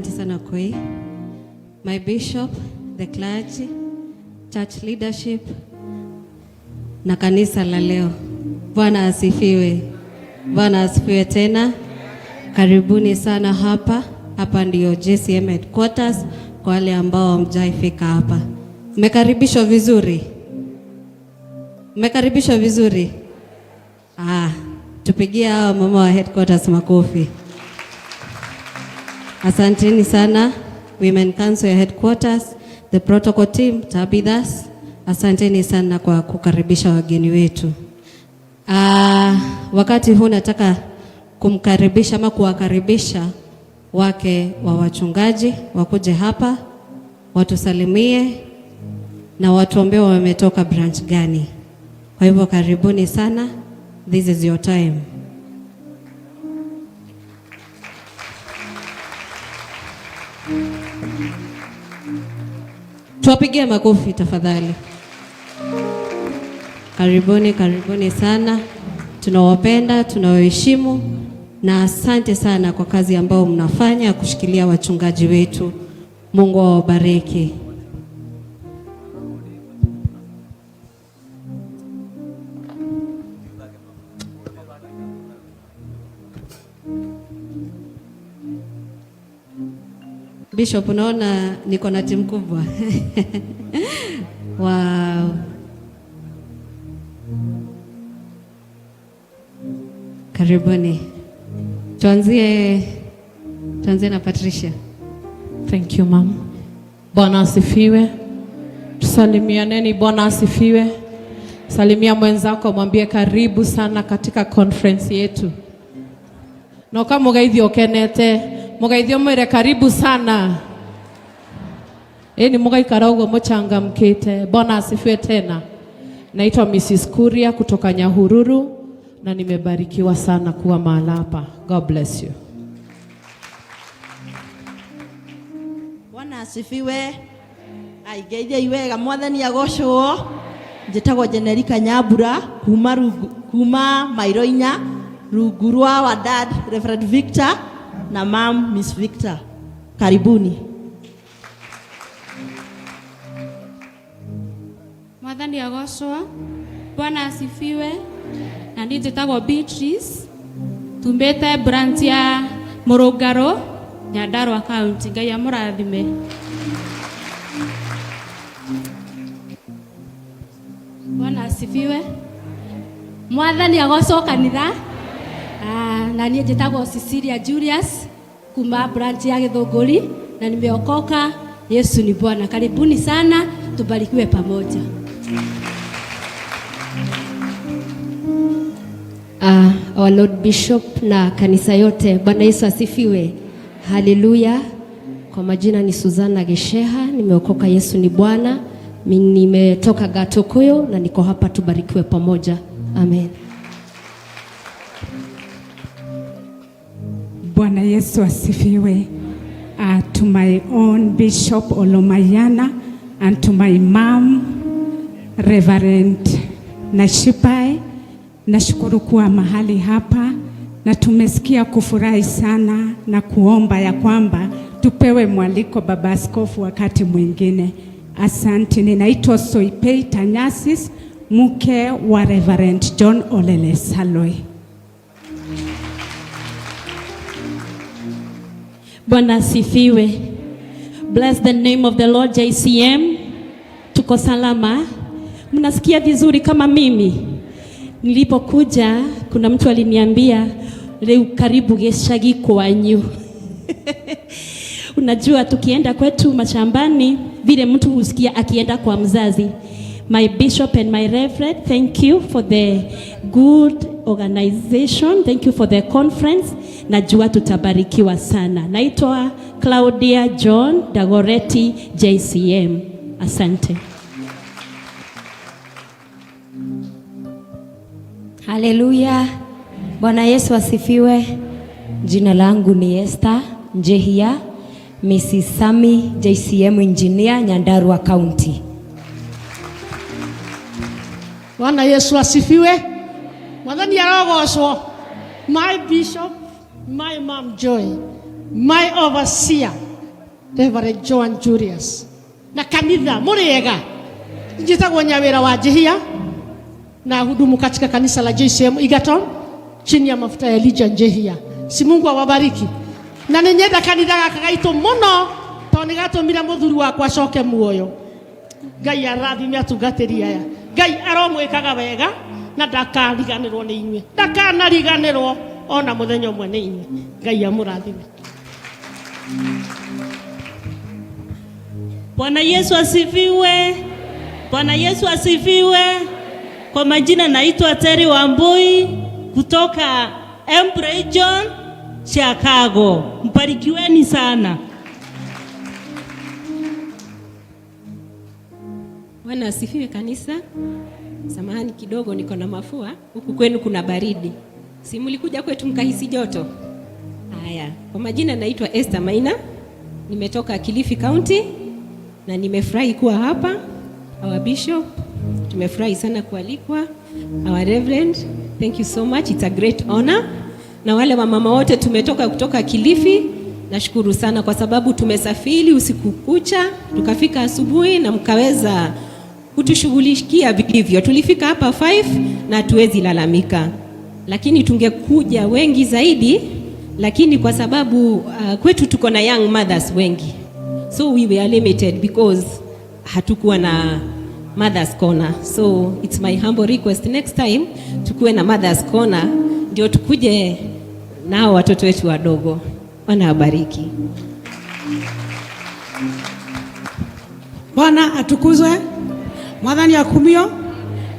Asante sana Koi. My bishop, the clergy, church leadership na kanisa la leo. Bwana asifiwe. Bwana asifiwe tena. Karibuni sana hapa. Hapa ndio JCM headquarters kwa wale ambao hamjaifika hapa. Mmekaribishwa vizuri? Mmekaribishwa vizuri? Ah, tupigie hawa mama wa headquarters makofi. Asanteni sana Women Council ya headquarters, the protocol team, Tabithas. Asanteni sana kwa kukaribisha wageni wetu. Wakati huu nataka kumkaribisha ama kuwakaribisha wake wa wachungaji wakuje hapa watusalimie na watuambie wametoka branch gani. Kwa hivyo karibuni sana, this is your time. Tuwapigie makofi tafadhali. Karibuni, karibuni sana. Tunawapenda, tunawaheshimu na asante sana kwa kazi ambayo mnafanya ya kushikilia wachungaji wetu. Mungu awabariki. Bishop, unaona niko na timu kubwa. Wow. Karibuni. Tuanzie na Patricia. Thank you, ma'am. Bwana asifiwe. Tusalimianeni. Bwana asifiwe. Salimia mwenzako, mwambie karibu sana katika conference yetu. Na ukamugeithia ukenete, mugeithie mwire karibu sana. Ĩni mugaikara ũguo mũchangamkĩte. Bwana asifiwe tena. Naitwa Mrs. Kuria kutoka Nyahururu na nimebarikiwa sana kuwa mahala hapa. God bless you. Bwana asifiwe. Aigeithia wega, mwathani agocwo. Njĩtagwo Jenerika Nyambura kuma rungu, kuma mairo inya rungu rwa wa dad Reverend Victor na mam Miss Victor. Karibuni. Mwathani agocwo. Bwana asifiwe. Na niĩ njĩtagwo Beatrice, tumbĩte branch ya Mũrũngarũ, Nyandarua County. Ngai amũrathime. Bwana asifiwe. Mwathani agocwo kanitha. Na niĩ njĩtagwo Cecilia Julius kuma branch ya Githũngũri na nimeokoka. Yesu ni Bwana. Karibuni sana, tubarikiwe pamoja. Our Lord Bishop na kanisa yote, Bwana Yesu asifiwe. Haleluya. Kwa majina ni Suzana Gesheha, nimeokoka, Yesu ni Bwana. Mimi nimetoka Gatokoyo na niko hapa, tubarikiwe pamoja. Amen. Bwana Yesu asifiwe. To my own Bishop Olomayana and to my mom Reverend Nashipai, nashukuru kuwa mahali hapa na tumesikia kufurahi sana na kuomba ya kwamba tupewe mwaliko Baba Askofu wakati mwingine. Asante. Ninaitwa Soipei Tanyasis, mke wa Reverend John Olele Saloi. Bwana asifiwe. Bless the name of the Lord. JCM. Tuko salama. Mnasikia vizuri kama mimi? Nilipokuja kuna mtu aliniambia leo karibu gĩcagi kwanyu. Unajua tukienda kwetu mashambani vile mtu husikia akienda kwa mzazi. My bishop and my reverend, thank you for the good organization. Thank you for the conference. Najua tutabarikiwa sana. Naitwa Claudia John Dagoretti, JCM. Asante. Haleluya. Bwana Yesu asifiwe. Jina langu ni Esther Njehia, Mrs. Sami, JCM Engineer, Nyandarua County. Bwana Yesu asifiwe. Mwathani arogocwo. My bishop, my mom Joy, my overseer. Reverend Joan Julius na kanitha mũrĩega. Njĩtagwo Nyawĩra wa Njihia na hudumu katika kanisa la JCM Egerton chini ya mafuta ya Elijah Njihia. Si Mungu awabariki. Na nĩ nyenda kanitha gaka gaitũ mũno tondũ nĩ gatũmire mũthuri wakwa acoke muoyo. Ngai arathime atungatĩri aya. Ngai aromwĩkaga wega na ndakariganĩrwo nĩ inyuĩ. Ndakanariganĩrwo ona mũthenya ũmwe nĩ inyuĩ. Ngai amũrathime. Bwana Yesu asifiwe. Bwana Yesu asifiwe. Kwa majina naitwa Terry Wambui kutoka Embu Region, Chicago. Mbarikiweni sana. Bwana asifiwe kanisa. Samahani kidogo, niko na mafua. Huku kwenu kuna baridi, si mlikuja kwetu mkahisi joto? Haya, kwa majina naitwa Esther Maina, nimetoka Kilifi County na nimefurahi kuwa hapa. Our bishop, tumefurahi sana kualikwa. Our reverend, thank you so much, it's a great honor. Na wale wamama wote tumetoka kutoka Kilifi, nashukuru sana kwa sababu tumesafiri usiku kucha tukafika asubuhi na mkaweza kutushughulikia vilivyo. Tulifika hapa 5 na hatuwezi lalamika, lakini tungekuja wengi zaidi, lakini kwa sababu kwetu tuko na young mothers wengi, so we were limited because hatukuwa na mothers corner. So it's my humble request next time tukuwe na mothers corner, ndio tukuje nao watoto wetu wadogo. Bwana awabariki. Bwana atukuzwe. Mwathani akumio.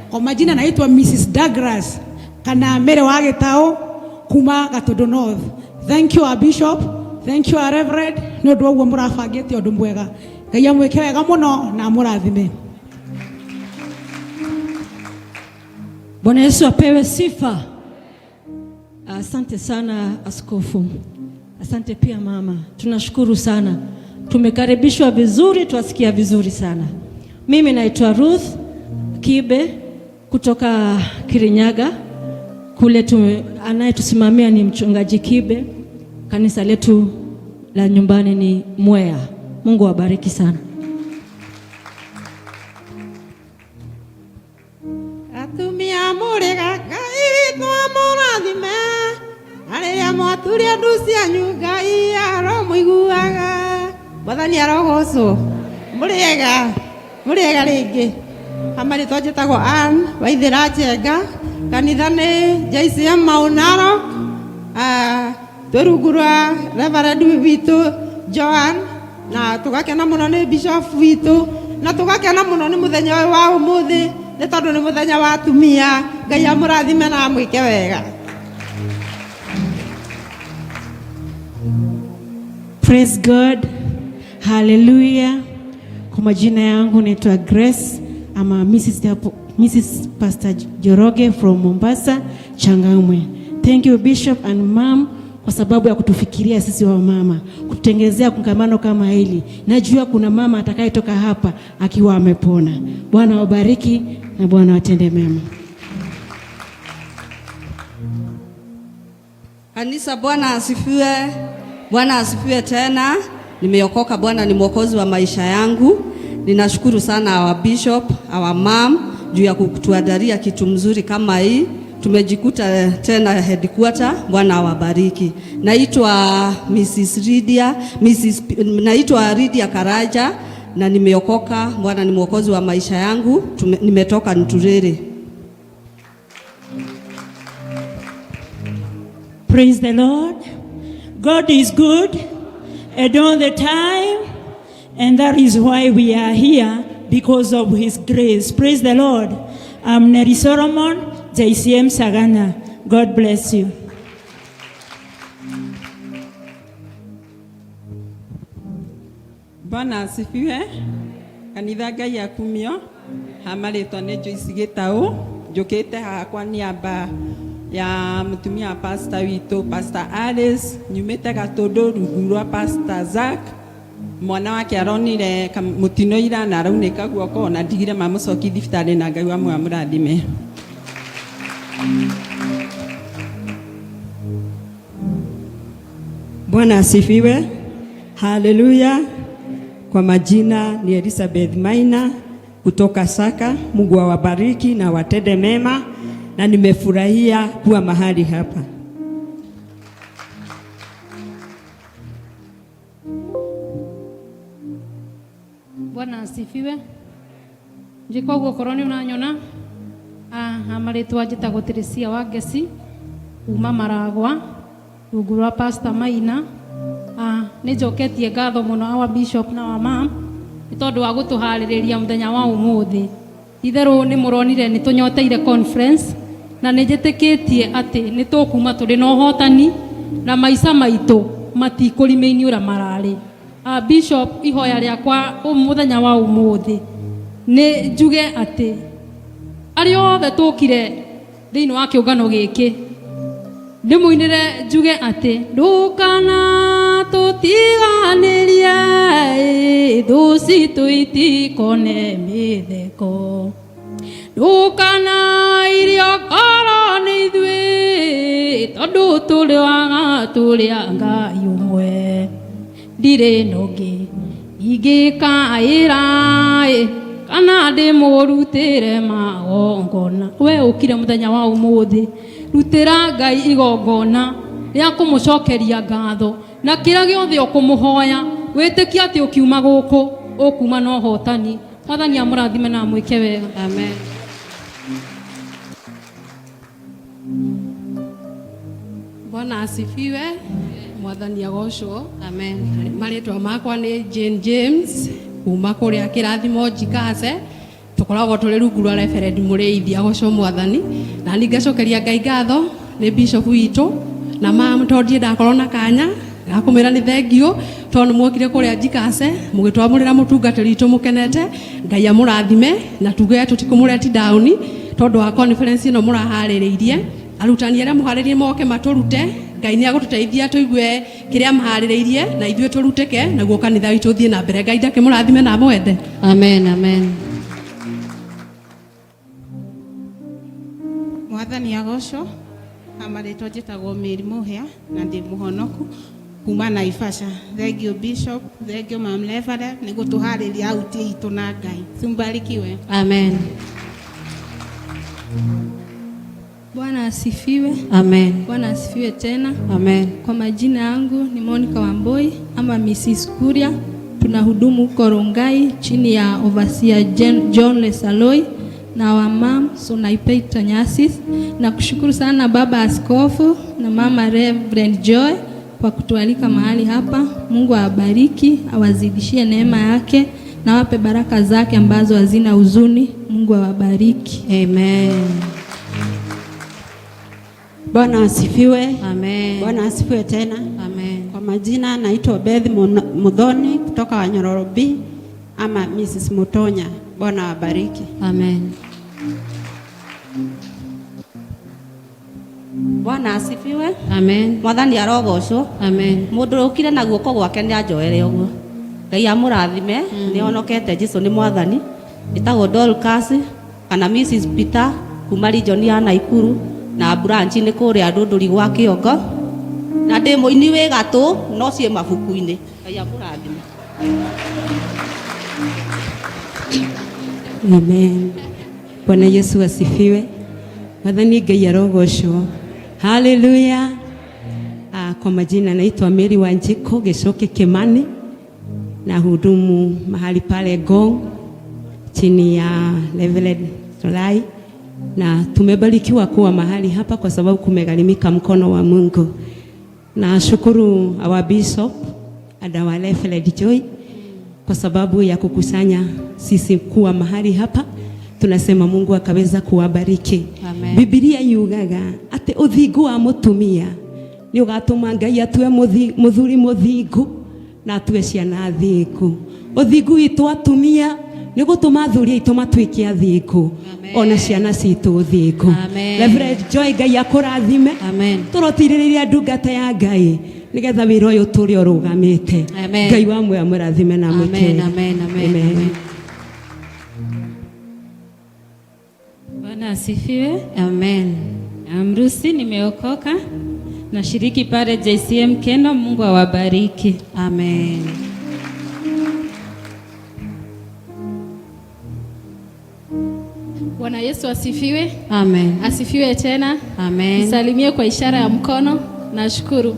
Kwa majina naitwa Mrs. Douglas kana Mere wa Gitao kuma Gatundu North. Thank you our bishop, thank you our reverend nĩ ũndũ wa ũguo mũrabangĩte ũndũ mwega. Ngai amwĩke wega mũno na amũrathime. Bwana Yesu apewe sifa. Asante sana askofu, asante pia mama, tunashukuru sana. Tumekaribishwa vizuri, twasikia vizuri sana. Mimi naitwa Ruth Kibe kutoka Kirinyaga kule anayetusimamia ni mchungaji Kibe. Kanisa letu la nyumbani ni Mwea. Mungu awabariki sana. Atumia mũrĩga Ngai witũ amũrathime, arĩa mwaturia ndu cianyu Ngai aromũiguaga. Mwathani arogocwo. Mũrĩega, mũrĩega rĩngĩ. Hamarĩtwa njĩtagwo Ann Waithĩra Njenga, kanitha nĩ JCM Mount Narok. Twĩ rungu rwa Reverend witũ Joan, na tũgakena mũno nĩ Bishop witũ, na tũgakena mũno nĩ mũthenya ũyũ wa ũmũthĩ, nĩ tondũ nĩ mũthenya wa atumia. Ngai amũrathime na amwĩke wega. Praise God. Hallelujah. Kwa majina yangu naitwa Grace ama Mrs. Pastor Joroge from Mombasa, Changamwe. Thank you Bishop and Mom kwa sababu ya kutufikiria sisi wa mama, kututengenezea kongamano kama hili. Najua kuna mama atakayetoka hapa akiwa amepona. Bwana wabariki na Bwana watende mema. Kanisa, Bwana asifiwe. Bwana asifiwe tena. Nimeokoka, Bwana ni mwokozi wa maisha yangu. Ninashukuru sana our bishop, our mom juu ya kutuandalia kitu mzuri kama hii. Tumejikuta tena headquarter. Bwana awabariki. Naitwa Mrs. Lydia, Mrs. P, naitwa Lydia Karaja na nimeokoka. Bwana ni mwokozi wa maisha yangu. Nimetoka Nturere. Praise the Lord. God is good and all the time, and that is why we are here, because of his grace. Praise the Lord. I'm Neri Solomon, JCM Sagana. God bless you. Bwana asifiwe. Kanitha Ngai akumio. Ha marĩtwa nĩ Joyce Gĩtaũ. Njũkĩte haha kwa niaba ya mũtumia wa pastor witũ Pastor Alice, nyumĩte Gatũndũ rungu rwa Pastor Zack. Mwana wake aronire mũtino ira na araunĩka guoko na ndigire mamũcoki thibitarĩ na Ngai wa muoyo amũrathime. Bwana asifiwe. Haleluya. Kwa majina ni Elizabeth Maina kutoka Saka. Mungu awabariki na watende mema, na nimefurahia kuwa mahali hapa. Bwana asifiwe. Njika ũguo korwo nĩ ũranyona, marĩtwa njĩtagwo Teresia wa Ngeci kuma Maragwa rungu rwa Pastor Maina. Nĩ njoketie ngatho mũno our bishop na our mom nĩ tondũ wa gũtũharĩrĩria mũthenya wa ũmũthĩ. Itherũ nĩ mũronire nĩ tũnyoteire conference na nĩ njĩtĩkĩtie atĩ nĩ tũkuma tũrĩ na ũhotani na maica maitũ matikũrĩmĩini ũrĩa mararĩ. Bishop, ihoya rĩakwa mũthenya wa ũmũthĩ nĩ njuge atĩ arĩa othe tũkire thĩinĩ wa kĩũngano gĩkĩ ndĩmũinĩre njuge atĩ ndũkana tũtiganĩrie thũ citũ itikone mĩtheko, ndũkana irio ngoro nĩ ithuĩ tondũ tũrĩ waga tũrĩ a Ngai ũmwe, ndirĩ na ũngĩ ingĩkaĩra kana ndĩmũrutĩre magongona. We ũkire mũthenya wa ũmũthĩ, rutĩra Ngai igongona rĩa kũmũcokeria ngatho na kĩrĩa gĩothe ũkũmũhoya wĩtĩkie atĩ ũkiuma gũkũ ũkuma na ũhotani. Mwathani amũrathime na amwĩke wega. Amen. Bwana asifiwe. Mwathani agocwo. Amen. Marĩtwa makwa nĩ Jane James kuma kũrĩa Kĩrathimo Njikase, tũkoragwo tũrĩ rungu rwa Reverend Mũrĩithi, agocwo Mwathani. Na niĩ ngacokeria Ngai ngatho nĩ bishop witũ na mam, tondũ ndirĩ ndakorwo na kanya ga kũmwĩra nĩ thengiũ, tondũ nĩ mwokire kũrĩa Njikase mũgĩtwamũrĩra mũtungatĩri witũ mũkenete. Ngai amũrathime na tuge tũtikũmũreti down tondũ wa conference ĩno mũraharĩrĩirie. Arutani arĩa mũharĩrĩirie moke matũrute, Ngai nĩ agũtũteithia tũigue kĩrĩa maharĩrĩirie na ithuĩ tũrutĩke, naguo kanitha witũ ũthiĩ na mbere. Ngai ndakĩmũrathime na amwende. Amen, amen. Mwathani agocwo. Amarĩtwa njĩtagwo Mary Mũhĩa na ndĩ mũhonoku kuma Naivasha. Thank you Bishop, thank you Ma'am Reverend nĩ gũtũharĩria auti itũ na Ngai. Tumbarikiwe. Amen. Bwana asifiwe. Amen. Bwana asifiwe tena. Amen. Kwa majina yangu ni Monica Wamboi ama Mrs. Kuria. Tunahudumu huko Rongai chini ya Overseer John Lesaloi na wa mam Sonaipei Tanyasis. Na kushukuru sana Baba Askofu na Mama Reverend Joy kwa kutualika mahali hapa. Mungu awabariki, awazidishie neema yake na awape baraka zake ambazo hazina huzuni. Mungu awabariki. Amen. Bwana asifiwe. Amen. Bwana asifiwe tena. Amen. Kwa majina naitwa Beth Muthoni kutoka Wanyororo B ama Mrs. Mutonya. Bwana awabariki. Amen. Bwana asifiwe. Amen. Mwathani arogocwo. Amen. Mundu ukire na guoko gwake ni anjoere uguo. Ngai amurathime, ni onokete Jesu ni Mwathani. Itagwo Dorcas kana Mrs. Peter kuma region ya Naikuru na branch ni kuria Ndunduri gwa Kiongo. Na ndi muini wi gatu no ciĩ mabuku-inĩ. Ngai amurathime. Amen. Bwana Yesu asifiwe. Mwathani Ngai arogocwo. Haleluya. Kwa majina naitwa Mary Wanjiko Gicoke Kimani na hudumu mahali pale Ngong chini ya Reverend Tolai, na tumebarikiwa kuwa mahali hapa kwa sababu kumegharimika mkono wa Mungu. Na shukuru our bishop and our Reverend Joy kwa sababu ya kukusanya sisi kuwa mahali hapa. Tunasema Mungu akaweza kuwabariki. Amen. Biblia yugaga ati uthingu wa mutumia ni ugatuma Ngai atue muthuri muthingu na atue ciana thingu. Uthingu witu atumia ni gutuma athuri aitu matuike athingu ona ciana citu thingu. Reverend Joy, Ngai akurathime. Turotiririria ndungata ya Ngai nigetha wira uyu turi urugamite. Ngai wa mwe amurathime na amwike. Amen, amen, amen, amen. Bwana asifiwe. Amen. Amrusi, nimeokoka. Nashiriki pale JCM Keno. Mungu awabariki. Amen. Bwana Yesu asifiwe. Amen. Asifiwe tena. Amen. Nisalimie kwa ishara ya mkono. Nashukuru.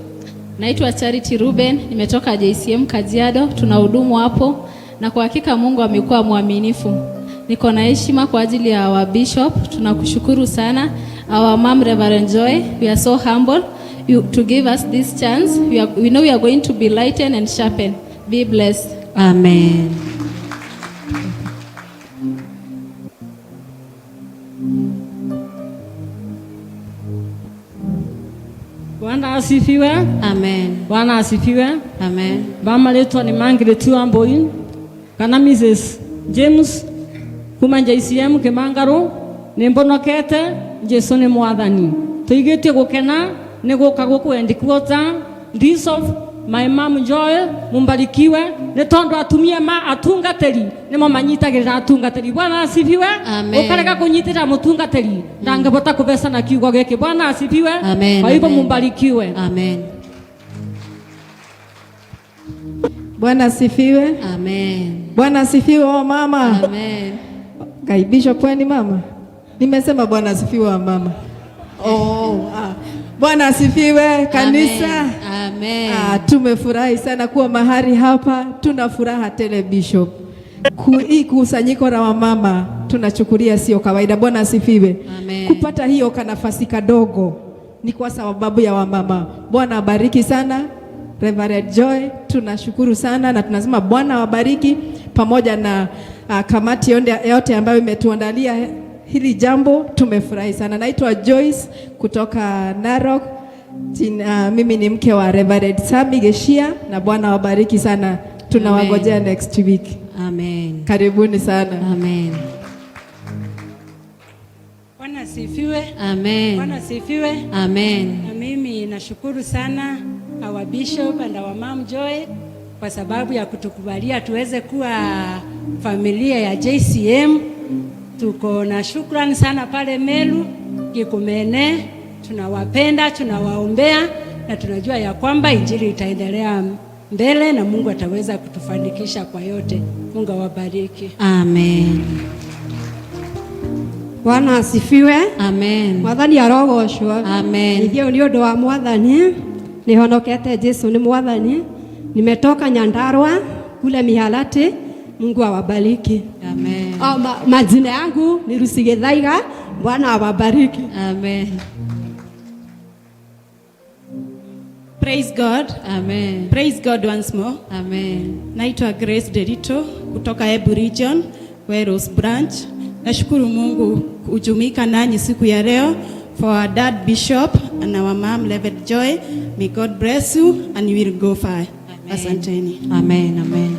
Naitwa Charity Ruben, nimetoka JCM Kajiado, tunahudumu hapo na kwa hakika Mungu amekuwa mwaminifu. Niko na heshima kwa ajili ya our bishop, tunakushukuru sana. Our mom Reverend Joy, we are so humble you, to give us this chance. We know we are going to be lightened and sharpened. Be blessed. Amen. Bwana asifiwe. Amen. Bwana asifiwe. Amen. Mama letwa ni Margaret Wambui kana Mrs James kuma JCM Kimangaru nimbonokete Jesu ni mwathani tuigitie gukena ni guka guku headquarter Bishop my mom Joy mumbarikiwe ni tondu atumia ma atungateri nimo manyitagirira atungateri. Bwana asifiwe. Amen. Ukarega kunyitira mutungateri ndangibota kubecana kiugo giki. Bwana asifiwe. Amen. Kwa hivyo Amen. Mumbarikiwe. Amen. Bwana asifiwe. Amen. Bwana asifiwe wa mama. Amen. Ngai Bishop weni mama. Nimesema Bwana asifiwe wa mama. Oh, ah. Bwana asifiwe kanisa. Amen. Amen. Ah, tumefurahi sana kuwa mahali hapa, tuna furaha tele Bishop. Hii kusanyiko la wamama tunachukulia sio kawaida. Bwana asifiwe. Amen. Kupata hiyo kanafasi kadogo ni kwa sababu ya wamama. Bwana abariki sana Reverend Joy, tunashukuru sana na tunasema Bwana awabariki pamoja na kamati yote ambayo imetuandalia hili jambo. Tumefurahi sana. Naitwa Joyce kutoka Narok. Mimi ni mke wa Reverend Sami Geshia na Bwana awabariki sana. Tunawangojea next week. Amen. Karibuni sana. Amen. Bwana asifiwe. Amen. Bwana asifiwe. Amen. Na mimi nashukuru sana our bishop and our mom Joy kwa sababu ya kutukubalia tuweze kuwa familia ya JCM. Tuko na shukrani sana pale Meru, Gikumene, tunawapenda, tunawaombea na tunajua ya kwamba injili itaendelea mbele na Mungu ataweza kutufanikisha kwa yote. Mungu awabariki. Amen. Bwana asifiwe. Amen. Mwathani arogocwo. Amen. Ithuĩ nĩ ũndũ wa Mwathani nĩhonokete. Jesu ni Mwathani. Nimetoka Nyandarua kule Mihalati. Mungu awabariki. Amen. Oh, majina yangu ni Lucy Githaiga. Bwana awabariki. Amen. Praise God. Amen. Praise God once more. Amen. Naitwa Grace Derito kutoka Embu Region, Wherehouse Branch. Nashukuru Mungu kujumuika nanyi siku ya leo for our dad Bishop and our mom Reverend Joy. May God bless you and you will go far. Asanteni. Amen. Amen.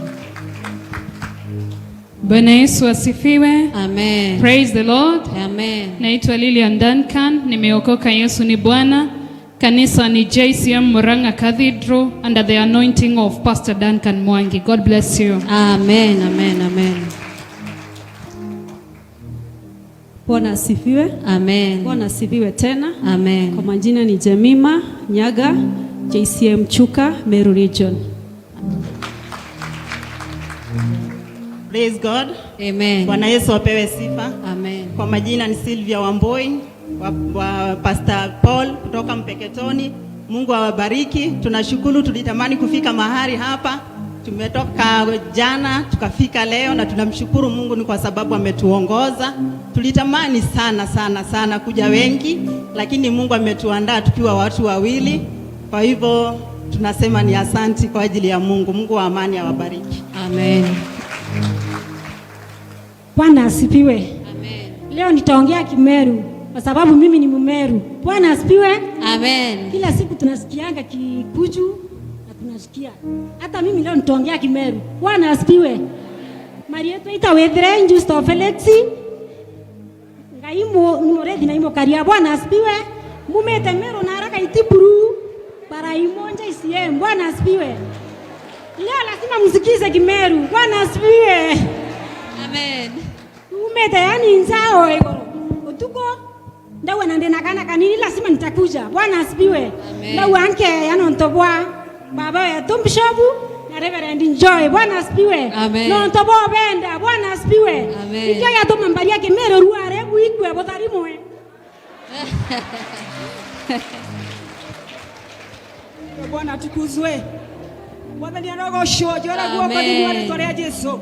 Bwana Yesu asifiwe. Amen. Praise the Lord. Amen. Naitwa Lilian Duncan, nimeokoka, Yesu ni Bwana. Kanisa ni JCM Murang'a Cathedral under the anointing of Pastor Duncan Mwangi. God bless you. Amen. Amen. Amen. Bwana asifiwe. Amen. Bwana asifiwe tena. Amen. Kwa majina ni Jemima Nyaga, JCM Chuka, Meru Region. Praise God. Amen. Bwana Yesu apewe sifa. Amen. Kwa majina ni Sylvia Wamboi wa Pastor Paul kutoka Mpeketoni. Mungu awabariki. Tunashukuru, tulitamani kufika mahali hapa. Tumetoka jana tukafika leo na tunamshukuru Mungu ni kwa sababu ametuongoza. Tulitamani sana sana sana kuja wengi, lakini Mungu ametuandaa tukiwa watu wawili. Kwa hivyo tunasema ni asanti kwa ajili ya Mungu. Mungu wa amani awabariki. Amen. Bwana asifiwe. Amen. Leo nitaongea Kimeru kwa sababu mimi ni Mmeru. Bwana asifiwe. Amen. Kila siku tunasikianga Kikuju na tunasikia. Hata mimi leo nitaongea Kimeru. Bwana asifiwe. Marieto ita wethre Justo Felix. Ngai mo murethi na imo karia. Bwana asifiwe. Mumete Meru na haraka itiburu. Bara imonja isie. Bwana asifiwe. Leo lazima msikize Kimeru. Bwana asifiwe. Amen. Umete yani nzao igoro. Utuko Ndawa na ndina kana kanini lazima nitakuja. Bwana asifiwe. Ndawa anke yanonto bwa baba wetu Bishop na Reverend Joy. Bwana asifiwe. Amen. Nonto bwa benda. Bwana asifiwe. Amen. Ikyo yatuma mbaria kimero ruare buikwe butharimwe. Bwana atukuzwe. Mwathani arogocwo, njora guoko Amen. thĩinĩ wa rĩtwa rĩa Jesũ.